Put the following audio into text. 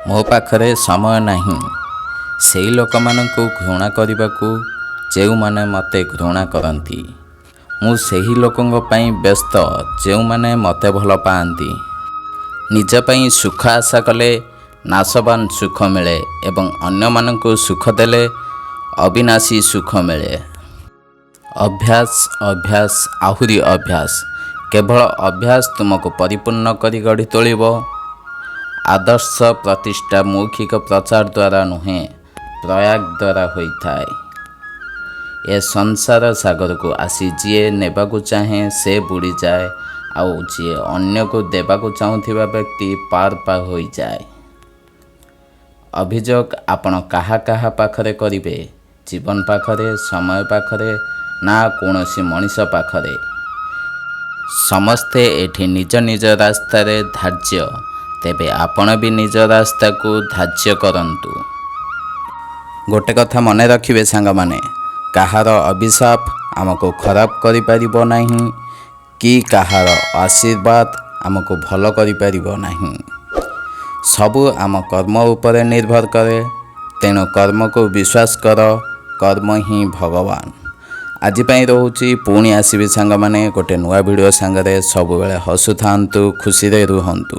ମୋ ପାଖରେ ସମୟ ନାହିଁ ସେଇ ଲୋକମାନଙ୍କୁ ଘୃଣା କରିବାକୁ ଯେଉଁମାନେ ମୋତେ ଘୃଣା କରନ୍ତି। ମୁଁ ସେହି ଲୋକଙ୍କ ପାଇଁ ବ୍ୟସ୍ତ ଯେଉଁମାନେ ମୋତେ ଭଲ ପାଆନ୍ତି। ନିଜ ପାଇଁ ସୁଖ ଆଶା କଲେ ନାଶବାନ ସୁଖ ମିଳେ ଏବଂ ଅନ୍ୟମାନଙ୍କୁ ସୁଖ ଦେଲେ ଅବିନାଶୀ ସୁଖ ମିଳେ। ଅଭ୍ୟାସ, ଅଭ୍ୟାସ, ଆହୁରି ଅଭ୍ୟାସ। କେବଳ ଅଭ୍ୟାସ ତୁମକୁ ପରିପୂର୍ଣ୍ଣ କରି ଗଢ଼ି ତୋଳିବ। ଆଦର୍ଶ ପ୍ରତିଷ୍ଠା ମୌଖିକ ପ୍ରଚାର ଦ୍ୱାରା ନୁହେଁ, ପ୍ରୟୋଗ ଦ୍ୱାରା ହୋଇଥାଏ। ଏ ସଂସାର ସାଗରକୁ ଆସି ଯିଏ ନେବାକୁ ଚାହେଁ ସେ ବୁଡ଼ିଯାଏ, ଆଉ ଯିଏ ଅନ୍ୟକୁ ଦେବାକୁ ଚାହୁଁଥିବା ବ୍ୟକ୍ତି ପାର ହୋଇଯାଏ। ଅଭିଯୋଗ ଆପଣ କାହା କାହା ପାଖରେ କରିବେ? ଜୀବନ ପାଖରେ, ସମୟ ପାଖରେ ନା କୌଣସି ମଣିଷ ପାଖରେ? ସମସ୍ତେ ଏଠି ନିଜ ନିଜ ରାସ୍ତାରେ ଧାର୍ଯ୍ୟ, ତେବେ ଆପଣ ବି ନିଜ ରାସ୍ତାକୁ ଧାର୍ଯ୍ୟ କରନ୍ତୁ। ଗୋଟେ କଥା ମନେ ରଖିବେ ସାଙ୍ଗମାନେ, କାହାର ଅଭିଶାପ ଆମକୁ ଖରାପ କରିପାରିବ ନାହିଁ କି କାହାର ଆଶୀର୍ବାଦ ଆମକୁ ଭଲ କରିପାରିବ ନାହିଁ। ସବୁ ଆମ କର୍ମ ଉପରେ ନିର୍ଭର କରେ। ତେଣୁ କର୍ମକୁ ବିଶ୍ୱାସ କର, କର୍ମ ହିଁ ଭଗବାନ। ଆଜି ପାଇଁ ରହୁଛି। ପୁଣି ଆସିବି ସାଙ୍ଗମାନେ ଗୋଟେ ନୂଆ ଭିଡ଼ିଓ ସାଙ୍ଗରେ। ସବୁବେଳେ ହସୁଥାନ୍ତୁ, ଖୁସିରେ ରୁହନ୍ତୁ।